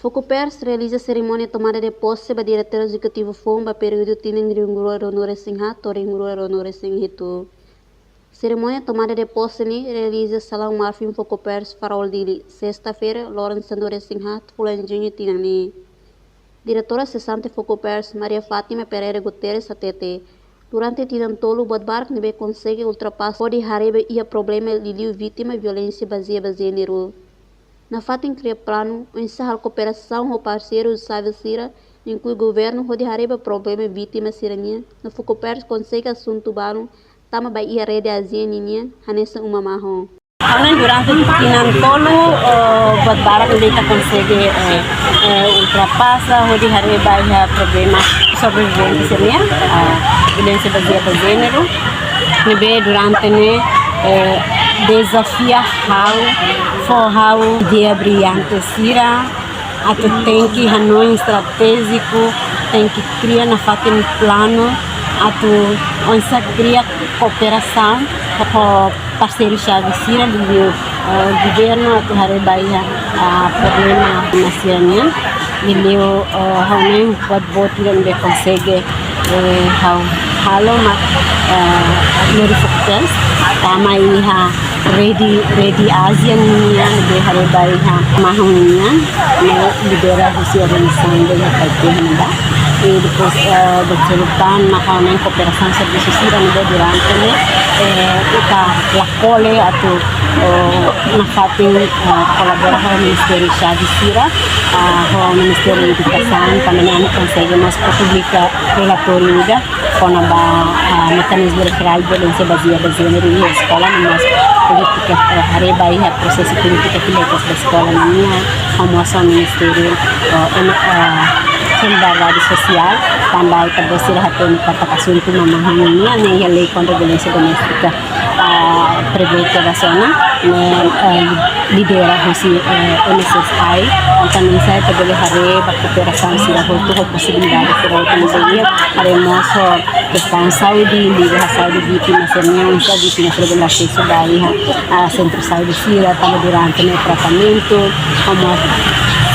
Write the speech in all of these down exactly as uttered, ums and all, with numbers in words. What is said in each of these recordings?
Fokupers realiza serimónia tomada de pose ba diretór ezekutivu foun ba períodu tinan rihun rua ruanulu-resin-haat to'o rihun rua ruanulu-resin-hitu. Serimónia tomada de pose ne'e realiza Salaun Marfin Fokupers Farol Dili, sesta-feira, loron sanulu-resin-haat, fulan juñu tinan ne'e. Diretora sesante Fokupers, Maria Fátima Pereira Guterres, hatete, durante tinan tolu buat barak ne'ebé konsege ultrapasa hodi haree ba iha problema liuliu vítima violénsia bazeia ba jéneru. Nafatin kria planu oinsá halo kooperasaun ho parseiru xave sira, inklui governu, hodi haree ba problema vítima sira-nian, no Fokupers konsege asuntu balun tama ba iha rede ASEAN ninian hanesan uma mahon. Ha'u hanoin durante tinan tolu, eh, buat barak ne'ebé ita konsege, eh, eh, ultrapasa hodi haree ba iha problema sobrevivente sira-nian, eh, violénsia bazeia ba jéneru. Ne'ebé durante ne'e, eh, dezafia ha'u, fó ha'u ideia brillante sira, atu tenke hanoin estratéjiku, tenke kria nafatin planu, atu oinsá kria kooperasaun ho parseiru xave sira liuliu, eh, governu atu haree ba iha, ah, problema vítima sira-nian, liuliu, eh, ha'u hanoin buat boot ida ne'ebé konsege, eh, ha'u halo mak, eh, lori Fokupers tama iha rede, rede ASEAN nian, ne'ebé haree ba iha uma mahon nian, ne'e lidera husi organizasaun ida iha Taipei ne'ebá. I depois, eh, buat seluk tan mak ha'u hanoin kooperasaun servisu sira ne'ebé durante ne'e, eh, ita la kole atu, eh, nafatin, eh, kolabora ho ministériu xave sira, ah, ho Ministériu Edukasaun, tanba ne'e ami konsege mós publika relatóriu ida kona-ba, ah, mekanizmu referál violénsia bazeia ba jéneru iha eskola, no mós polítika, eh, haree ba iha prosesu polítika fila iha eskola nian, no mós ho Ministériu, eh, em-, eh, Solidariedade Sosiál, tanba ita-boot sira hatene katak asuntu uma mahon nian, ne'e iha lei kontra violénsia doméstika, ah, prevee tiha ba sona, ne'e, eh, lidera husi, eh, M S S I, entaun oinsá ita bele haree ba kooperasaun sira hotu ho posibilidade sira hotu ne'ebé iha, haree mós ho kestaun saúde, liga ho saúde vítima sira-nian, oinsá vítima sira bele asesu ba iha, ah, sentru saúde sira, tanba durante ne'e tratamentu, no mós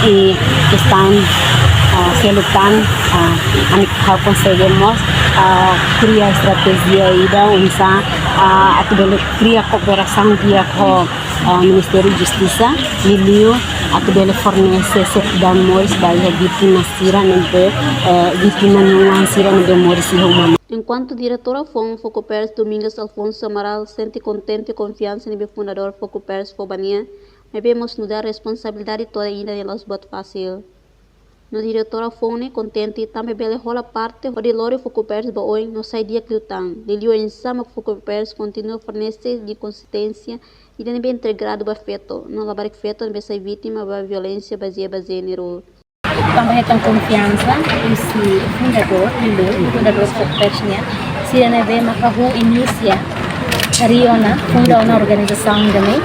i kestaun, ah, seluk tan, ah, ami ha'u konsege mós, ah, kria estratéjia ida oinsá, ah, atu bele kria kooperasaun di'ak ho, ah, Ministériu Justisa, liuliu atu bele fornese sertidaun moris ba iha vítima sira ne'ebé, eh, vítima na'in-uan sira ne'ebé moris iha uma mahon. Enkuantu diretora foun Fokupers Domingos Afonso Amaral sente kontente konfiansa ne'ebé fundadór Fokupers fó ba nia, maibé mós nu'udar responsabilidade to'o ida ne'e la'ós buat fasil. No diretora foun ne'e kontente tanba bele hola parte hodi lori Fokupers ba oin no sai di'ak liután. Liuliu oinsá mak Fokupers kontinua fornese nia konsisténsia ida ne'ebé integradu ba feto no labarik feto ne'ebé sai vítima ba violénsia bazeia ba jéneru. Tanba hetan konfiansa husi fundadór, liuliu fundadór Fokupers nian, sira ne'ebé maka hahú inisia, harii ona, funda ona organizasaun ida-ne'e,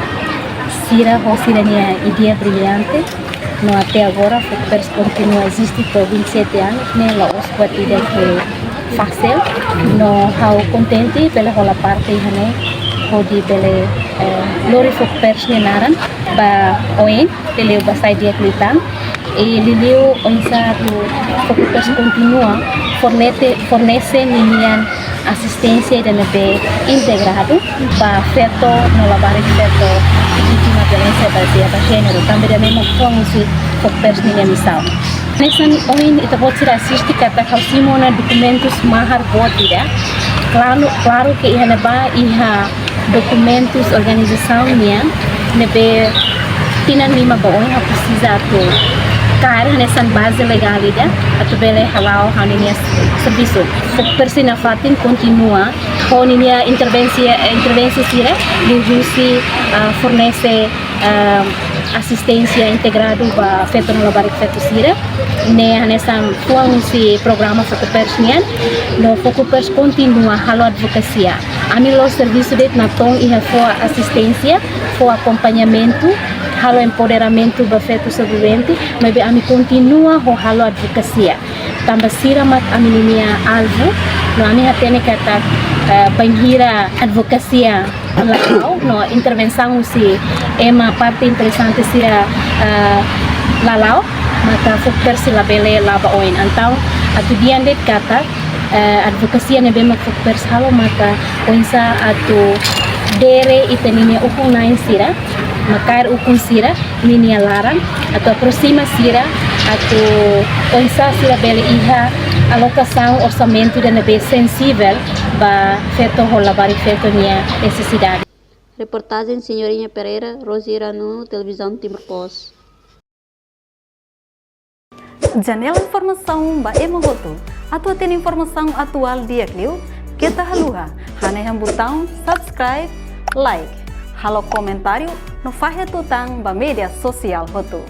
sira ho sira-nia ideia brillante, no até agora Fokupers kontinua eziste to'o vinte e sete anos, ne'e la'ós buat ida ke fasil, no ha'u kontente bele hola parte iha ne'e, hodi bele, eh, lori Fokupers nia naran ba oin, liuliu ba sai di'ak liután, i liuliu oinsá atu Fokupers kontinua fornete-, fornese ninian asisténsia ida ne'ebé integradu ba feto no labarik feto vítima violénsia bazeia ba jéneru, tanba ida-ne'e mós foin husi Fokupers ninia misaun. Hanesan ohin ita-boot sira asiste katak ha'u simu ona dokumentus mahar boot ida. Klaru, klaru ke iha ne'ebá iha dokumentus organizasaun nian ne'ebé tinan lima ba oin ha'u presiza atu kaer hanesan baze legál ida atu bele hala'o ha'u-nia servisu. Fokupers nia nafatin kontinua ho ninia intervensi, intervensi sira liuhusi, ah, fornese, ah, asisténsia integradu ba feto no labarik feto sira. Ne'e hanesan fuan husi programa Fokupers nian, no Fokupers kontinua halo advokasia. Ami la'ós servisu de'it natoon iha fó asisténsia, fó akompañamentu, halo empoderamentu ba feto sobrevivente, maibé ami kontinua ho halo advokasia. Tanba sira mak ami-nia alvu, no ami hatene katak, eh, bainhira advokasia la la'o, no intervensaun husi ema parte interesante sira, eh, la la'o, Maka FUCPERS sira labele la'o ba oin. Entaun atu dehan de'it katak, eh, advokasia ne'ebé mak FUCPERS halo maka oinsá atu dere ita-nia ukun-na'in sira, makaer ukun sira ninia laran, atu aproxima sira, atu oinsá sira bele iha alokasaun orsamentu ida ne'ebé sensivel ba feto ho labarik feto nia nesesidade. Reportajen Senhorinha Pereira, Rosiera Nuno, Televizaun Timor Post. Janela informasaun ba ema hotu. Atu hatene informasaun atuál di'ak liu, keta haluha hanehan butaun subscribe, like, halo komentáriu no fahe tutan ba média sosiál hotu.